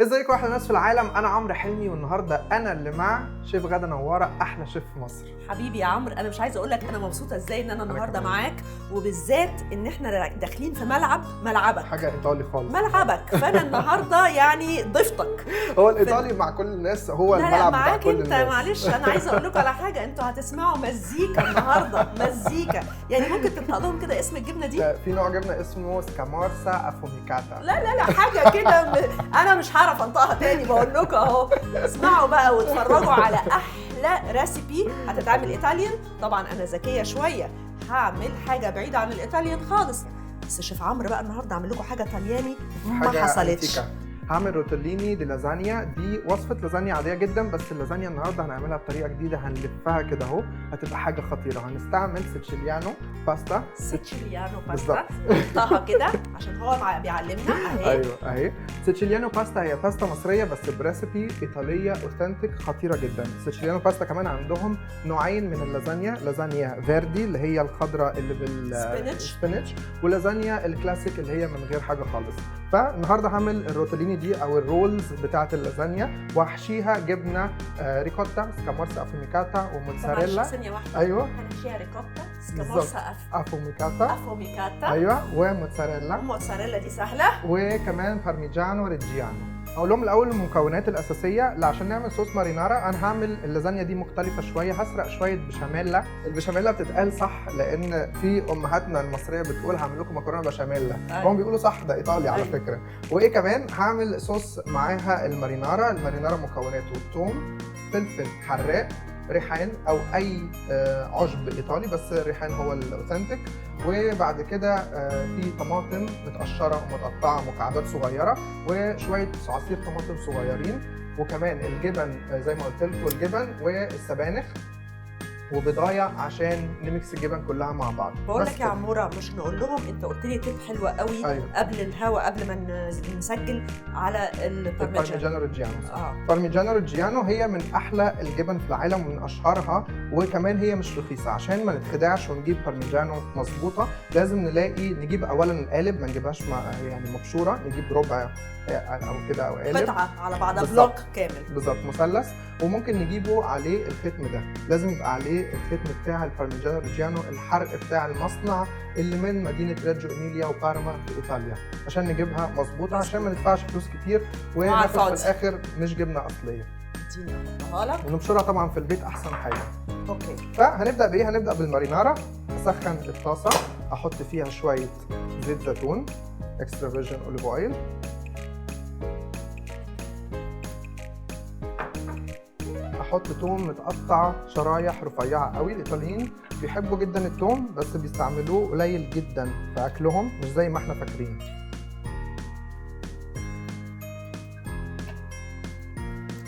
ازيكم احلى ناس في العالم؟ انا عمرو حلمي، والنهارده انا اللي مع شيف غاده نواره، احلى شيف في مصر. حبيبي يا عمرو، انا مش عايزه اقول لك انا مبسوطة ازاي ان انا النهارده كمان. معاك، وبالذات ان احنا داخلين في ملعبك، حاجة ايطالي خالص. ملعبك. فانا النهارده يعني ضيفتك. هو الايطالي مع كل الناس، هو لا لا، الملعب بتاع معاك كل انت. الناس. معلش، انا عايزه اقول لكم على حاجه، انتوا هتسمعوا مزيكا النهارده، مزيكا. يعني ممكن تنطق لهم كده اسم الجبنة دي؟ ده في نوع جبنه اسمه scamorza affumicata. لا لا لا، حاجة كده انا مش هعرف انطقها تاني، بقول لكم اهو. اسمعوا بقى واتفرجوا على احلى recipe هتتعمل Italian. طبعا انا ذكية شويه، هعمل حاجة بعيدة عن ال Italian خالص، بس شيف عمرو بقى النهارده عامل لكم حاجة طلياني ما حاجة حصلتش. أنتيكا. هعمل rotellini di lasagna. دي وصفه لازانيا عادية جدا، بس اللازانيا النهارده هنعملها بطريقة جديده، هنلفها كده اهو، هتبقى حاجة خطيره. هنستعمل siciliano pasta. siciliano pasta. بالظبط. نحطها كده عشان هو بيعلمنا اهي. ايوه اهي siciliano pasta، هي باستا مصرية بس ب recipe ايطالية authentic خطيرة جدا. siciliano pasta كمان عندهم نوعين من اللازانيا، لازانيا verde اللي هي الخضراء اللي بال spinach. spinach، ولازانيا الكلاسيك اللي هي من غير حاجة خالص. فالنهارده هعمل ال rotellini دي او ال rolls بتاعه اللازانيا، واحشيها جبنه ricotta، scamorza affumicata، وموتزاريلا. معلش ثانية واحده. ايوه. هنحشيها ريكوتا، بالظبط. scamorza affumicata. affumicata. ايوه، وموتزاريلا. وموتزاريلا دي سهله. وكمان Parmigiano Reggiano. اقول لهم الاول المكونات الاساسية عشان نعمل صوص marinara. انا هعمل اللازانيا دي مختلفة شويه، هسرق شوية بشاميلا. البشاميلا بتتقال صح، لان في امهاتنا المصرية بتقول هعمل لكم مكرونه بشاميلا. أيوة. هم بيقولوا صح، ده ايطالي على أيوة. فكره. وايه كمان، هعمل صوص معاها ال marinara. ال marinara مكوناته ثوم، فلفل حراق، ريحان او اي عشب ايطالي، بس الريحان هو ال authentic. وبعد كده في طماطم متقشره ومتقطعه مكعبات صغيره، وشوية عصير طماطم صغيرين، وكمان الجبن زي ما قلت لكم، الجبن والسبانخ وبضايه عشان ن mix الجبن كلها مع بعض. بقول بس لك يا كده. عموره، مش نقول لهم انت قلت لي tip حلوة قوي ايوه. قبل الهوا، قبل ما نسجل، على البارميجان. ال Parmigiano Reggiano. اه. Parmigiano Reggiano هي من احلى الجبن في العالم ومن اشهرها، وكمان هي مش رخيصه. عشان ما نتخدعش ونجيب بارميجانو مظبوطه، لازم نلاقي نجيب اولا القالب، ما نجيبهاش مع يعني مبشوره، نجيب ربع او كده او قالب. قطعه على بعضها. بالظبط. block كامل. بالظبط، مثلث، وممكن نجيبه عليه الختم ده، لازم يبقى عليه الختم بتاع ال Parmigiano Reggiano، الحرق بتاع المصنع اللي من مدينة ريجو إيميليا وبارما في ايطاليا، عشان نجيبها مظبوطة، عشان ما ندفعش فلوس كتير وناكل في الفاضي. الاخر مش جبنه اصليه. اديني احطها لك. ونبشرها طبعا في البيت احسن حاجه. okay. فهنبدا بايه؟ هنبدا بال marinara. اسخن الطاسه، احط فيها شوية زيت زيتون extra virgin olive oil، احط توم متقطع شرايح رفيعة قوي. الايطاليين بيحبوا جدا التوم، بس بيستعملوه قليل جدا في اكلهم، مش زي ما احنا فاكرين.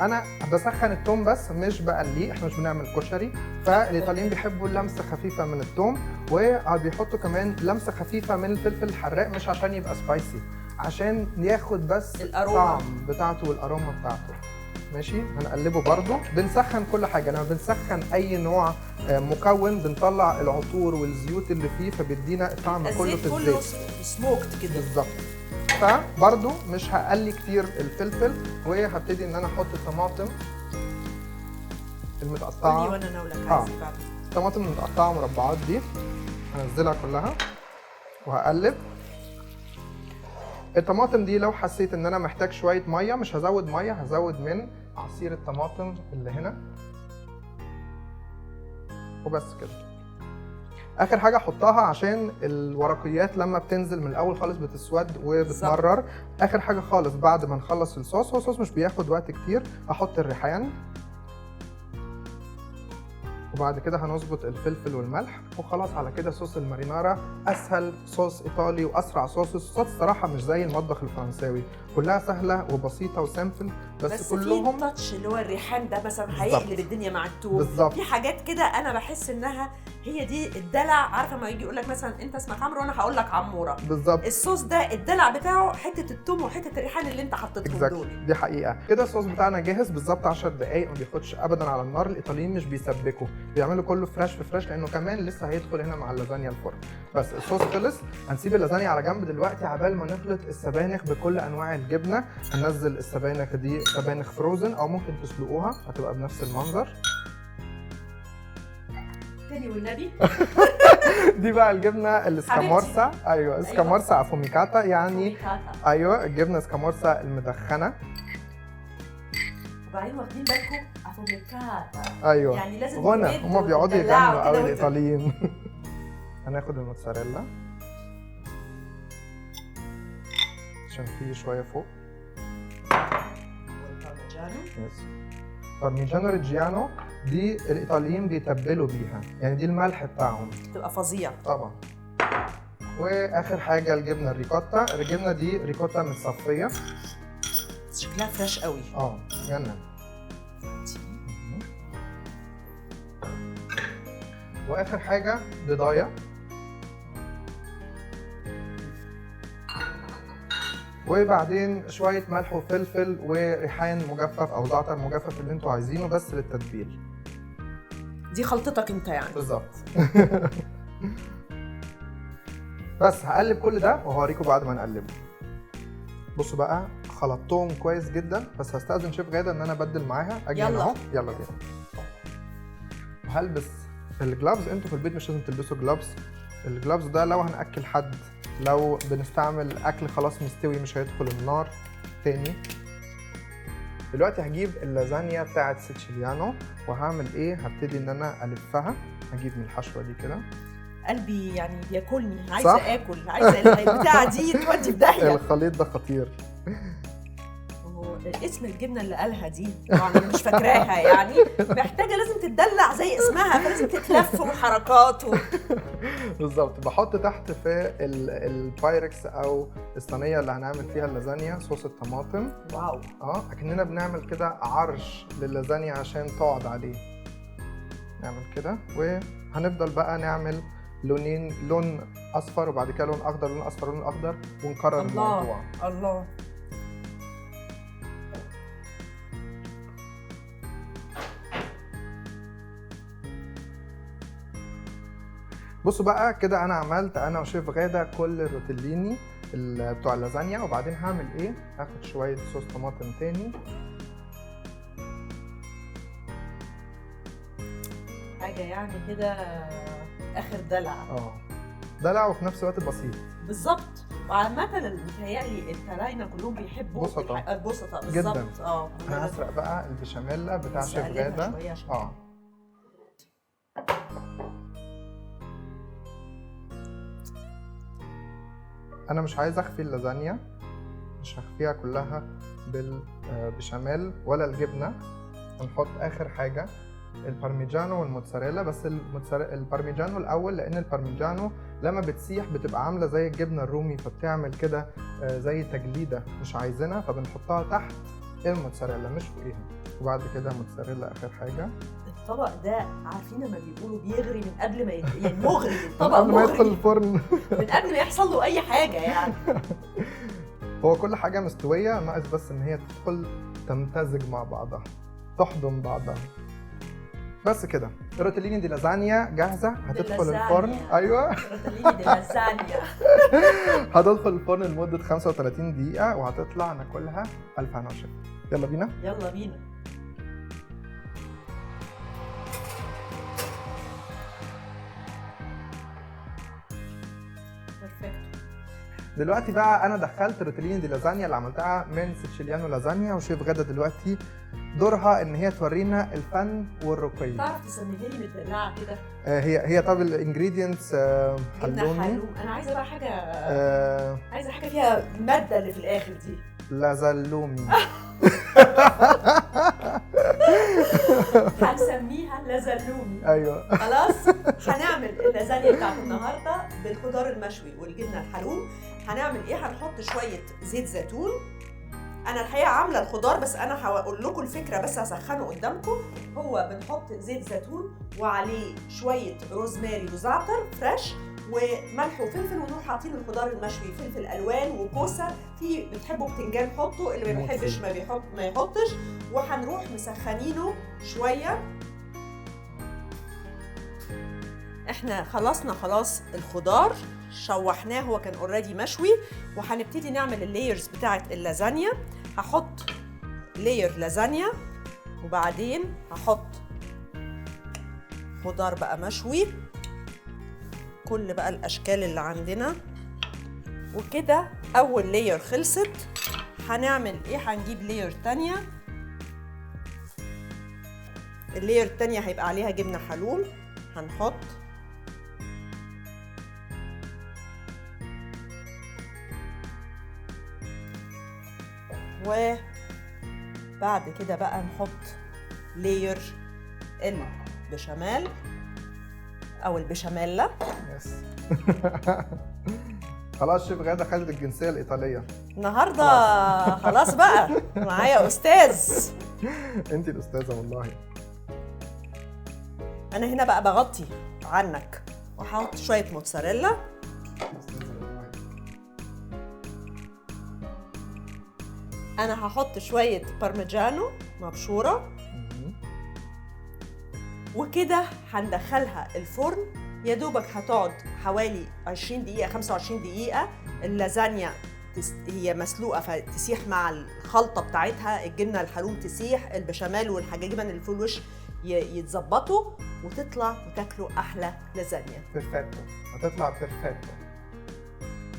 انا بسخن التوم بس مش بقليه، احنا مش بنعمل كشري. فالايطاليين بيحبوا لمسه خفيفة من التوم، وبيحطوا كمان لمسه خفيفة من الفلفل الحراق، مش عشان يبقى spicy، عشان ياخد بس ال aroma. الطعم بتاعته وال aroma بتاعته. ماشي، هنقلبه برضو. بنسخن كل حاجة، لما بنسخن اي نوع مكون بنطلع العطور والزيوت اللي فيه، فبيدينا الطعم كله الزيت في كله الزيت. smoked كده. بالظبط. فبرضو مش هقلي كتير الفلفل، وهبتدي ان انا احط الطماطم قولي المتقطعة. وانا ناولك عايز ايه بعد. الطماطم المتقطعة مربعات دي هنزلها كلها وهقلب الطماطم دي. لو حسيت ان انا محتاج شوية مية، مش هزود مية، هزود من عصير الطماطم اللي هنا وبس كده. اخر حاجة احطها عشان الورقيات لما بتنزل من الاول خالص بتسود وبتمرر. اخر حاجة خالص بعد ما نخلص الصوص، هو الصوص مش بياخد وقت كتير، احط الريحان، وبعد كده هنظبط الفلفل والملح، وخلاص على كده صوص ال marinara. اسهل صوص ايطالي واسرع صوص. الصوص الصراحة مش زي المطبخ الفرنساوي، كلها سهلة وبسيطة و simple، بس, بس كلهم في touch اللي هو الريحان ده مثلا بالظبط. هيقلب الدنيا مع التوم. بالظبط. في حاجات كده انا بحس انها هي دي الدلع، عارفه ما يجي يقول لك مثلا انت اسمك عمرو وانا هقول لك عموره. بالظبط. الصوص ده الدلع بتاعه حتة التوم وحتة الريحان اللي انت حطيتهم Exactly. دول. دي حقيقة. كده الصوص بتاعنا جاهز بالظبط 10 دقائق، ما بياخدش ابدا على النار. الايطاليين مش بيسبكوا، بيعملوا كله fresh في fresh، لانه كمان لسه هيدخل هنا مع اللازانيا الفرن. بس الصوص خلص، هنسيب اللازانيا على جنب دلوقتي عبال ما نخلط السبانخ بكل انواع الجبنة. هننزل السبانخ دي سبانخ frozen او ممكن تسلقوها، هتبقى بنفس المنظر. تاني والنبي. دي بقى الجبنة الاسكامورسا. ايوه scamorza affumicata يعني. ايوه الجبنة scamorza المدخنه. وبعدين واخدين بالكم affumicata. ايوه يعني لازم غنى، هما بيقعدوا يغنوا قوي الايطاليين. هناخد الموتزاريلا عشان في شوية فوق. والبارميجانو. yes Parmigiano Reggiano دي الايطاليين بيتبلوا بيها، يعني دي الملح بتاعهم، بتبقى فظيع طبعا. واخر حاجة الجبنة الريكوتا. الجبنة دي ريكوتا متصفيه، شكلها fresh قوي. جنن. واخر حاجة بيضايه. وبعدين شوية ملح وفلفل وريحان مجفف او زعتر مجفف اللي انتوا عايزينه بس للتتبيل. دي خلطتك انت يعني. بالظبط. بس هقلب كل ده وهوريكم بعد ما نقلبه. بصوا بقى خلطتهم كويس جدا، بس هستأذن شيف غاده ان انا ابدل معاها. اجي هنا اهو، يلا بينا. وهلبس ال gloves. انتوا في البيت مش لازم تلبسوا gloves. ال gloves ده لو هنأكل حد، لو بنستعمل اكل خلاص مستوي مش هيدخل النار تاني. دلوقتي هجيب اللازانيا بتاعت سيتشيليانو وهعمل ايه؟ هبتدي ان انا الفها. هجيب من الحشوه دي كده. قلبي يعني بياكلني، عايزه اكل، عايزه البتاعه دي تودي في داهية. الخليط ده خطير. اسم الجبنة اللي قالها دي طبعا انا مش فاكراها، يعني محتاجه لازم تتدلع زي اسمها، فلازم تتلف وحركات بالظبط. بحط تحت في البايركس او الصينية اللي هنعمل فيها اللازانيا صوص الطماطم. wow. اكننا بنعمل كده عرش للازانيا عشان تقعد عليه. نعمل كده، وهنفضل بقى نعمل لونين، لون اصفر وبعد كده لون اخضر، لون اصفر لون اخضر، ونكرر الموضوع. الله. بصوا بقى كده انا عملت انا وشيف غاده كل ال rotellini بتوع اللازانيا. وبعدين هعمل ايه؟ هاخد شوية صوص طماطم تاني، حاجة يعني كده اخر دلع. دلع وفي نفس الوقت بسيط. بالظبط. وعامة متهيألي التلاينة كلهم بيحبوا البسطة. بالظبط. انا هسرق بقى البشاميلا بتاع شيف غاده. انا مش عايز اخفي اللازانيا، مش هخفيها كلها بالبشاميل ولا الجبنة. هنحط اخر حاجة البارميجانو والموتزاريلا، بس البارميجانو الاول، لان البارميجانو لما بتسيح بتبقى عامله زي الجبنة الرومي، فبتعمل كده زي تجليده مش عايزينها، فبنحطها تحت الموتزاريلا مش فوقيها. وبعد كده موتزاريلا اخر حاجة. الطبق ده عارفين لما بيقولوا بيغري من قبل ما يعني مغري الطبق، قبل ما يدخل الفرن، من قبل ما يحصل له اي حاجة يعني. هو كل حاجة مستوية، ناقص بس ان هي تدخل تمتزج مع بعضها، تحضن بعضها. بس كده ال rotellini di lasagna جاهزة، هتدخل الفرن. ايوه rotellini di lasagna هتدخل الفرن لمدة 35 دقيقة وهتطلع ناكلها. الف هنا وشفا. يلا بينا، يلا بينا. دلوقتي بقى انا دخلت rotellini di lasagna اللي عملتها من سيتشيليانو لازانيا، وشيف غاده دلوقتي دورها ان هي تورينا الفن والرقي. تعرف تسميها لي بالدلع كده؟ هي طب ال ingredients حلومي. انا عايزه بقى حاجة عايزه حاجة فيها المادة اللي في الاخر دي. لازالومي. هنسميها لازالومي. ايوه خلاص. هنعمل اللازانيا بتاعت النهارده بالخضار المشوي والجبنه الحلوم. هنعمل ايه؟ هنحط شوية زيت زيتون. انا الحقيقة عامله الخضار، بس انا هقول لكم الفكرة، بس هسخنه قدامكم. هو بنحط زيت زيتون وعليه شوية روزماري وزعتر fresh وملح وفلفل، ونروح حاطين الخضار المشوي، فلفل الوان وكوسه، في بتحبوا بتنجان حطوا، اللي ما بيحبش ما بيحط ما يحطش. وهنروح مسخنينه شوية. احنا خلصنا خلاص الخضار، شوحناه، هو كان already مشوي، وهنبتدي نعمل ال layers بتاعه اللازانيا. هحط layer لازانيا، وبعدين هحط خضار بقى مشوي، كل بقى الاشكال اللي عندنا. وكده اول layer خلصت. هنعمل ايه؟ هنجيب layer تانية. ال layer التانية هيبقى عليها جبنة حلوم. هنحط وبعد كده بقى نحط layer البشاميل او البشاميلا. yes. خلاص شيف غاده خدت الجنسية الايطالية النهارده. خلاص بقى معايا استاذ. انت الاستاذة والله. انا هنا بقى بغطي عنك وهحط شوية موتزاريلا. أستاذة والله. انا هحط شوية بارميجانو مبشوره. وكده هندخلها الفرن. يا دوبك هتقعد حوالي 20 دقيقة 25 دقيقة. اللازانيا هي مسلوقة فتسيح مع الخلطة بتاعتها، الجبنة الحلوم تسيح، البشاميل والحاجة اللي فوق الوش يتظبطوا، وتطلع وتاكلوا أحلى لازانيا. perfetto، هتطلع perfetto.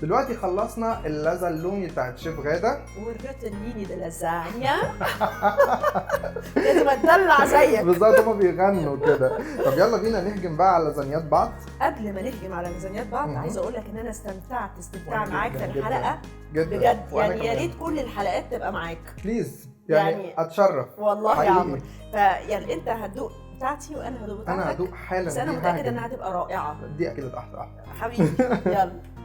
دلوقتي خلصنا اللازالوني بتاعت شيف غاده وال rotellini di lasagna. لازم اتدلع زيك بالظبط، هما بيغنوا كده. طب يلا بينا نهجم بقى على لازانيات بعض. قبل ما نهجم على لازانيات بعض، عايزه اقول لك ان انا استمتعت استمتاع معاك في الحلقة جدا بجد، يعني يا ريت كل الحلقات تبقى معاك please، يعني اتشرف والله يا عمرو. فيعني انت هتدوق بتاعتي وانا هدوق بتاعتك. انا هدوق حالا، بس انا متاكدة انها هتبقى رائعة. دي اكيد احلى حبيبي. يلا.